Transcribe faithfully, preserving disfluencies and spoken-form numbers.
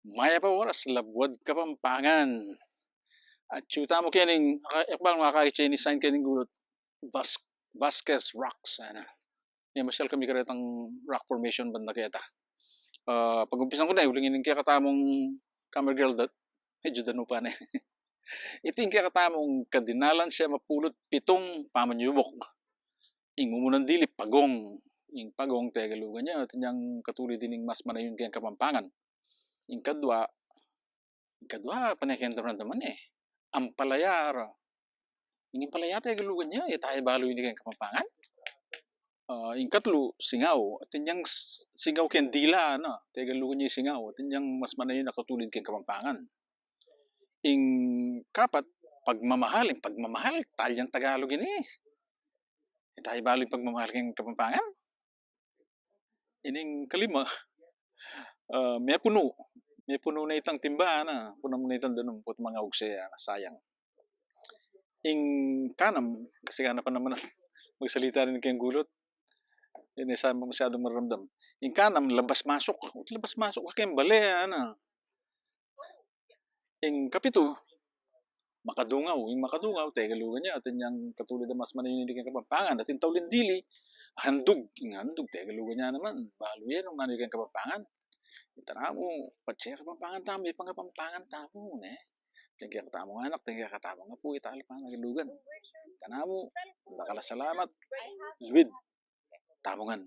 Mayap a oras, Labuad Kapampangan. Atyu tamu keni, aka-, ekbal nga kaya keni sign keni gulut, Vas-, Vasquez Rocks, ana. Mamasyal kami karetang rock formation banda keta. Ah, pag-umpisan ku na, uling ining kekatamung camera girl dat, medyo danupa na. Iti ing kekatamung kadinalan siyam a pulu't pitung pamanyubuk. Ing mumunang dili, pagong. Ing pagong, Tegalugan ya, atin yang katulid ining mas manayun keng Kapampangan. Ing kadwa, ing kadwa, pane keng daramdaman e. Ampalaya ra. Ing ampalaya, Tegalugan ya, e tamu balu ini keng Kapampangan. Ah, ing katlu, singaw. Atin yang s-, singaw keng dila, na. Tegalugan ya ing singaw. Atin yang mas manayun a katulid keng Kapampangan. Ing kapat, pagmamahal. Ing pagmamahal, talyang Tagalog ini. E tamu balu ing pagmamahal keng Kapampangan. Ining kalima, ah, mepunu. Mepunu na itang timba, na. Punan mu na itang danum, pota mangaugse, ana, sayang. Ing kanam, kasi kanam pa naman magsalita rin keng gulut. Ini sa masyadong mararamdam. Ing kanam, labas masuk. Labas masuk ka keng bale, ana. Ing kapitu, makadungaw. Ing makadungaw, Tegalugan ya, atin yang katulid a mas manayun ini keng Kapampangan. Atin tauli dili, handug. Ing handug, Tegalugan ya naman. Balu ye nung nanu keng Kapampangan. Tana mu, patse Kapampangan tamu, e pang Kapampangan tamu, ne? Atin kekatamung anak, atin kekatamung apu, e tamu la pang Tegalugan. Tana mu, dakal a salamat. Luid. Tamu ngan.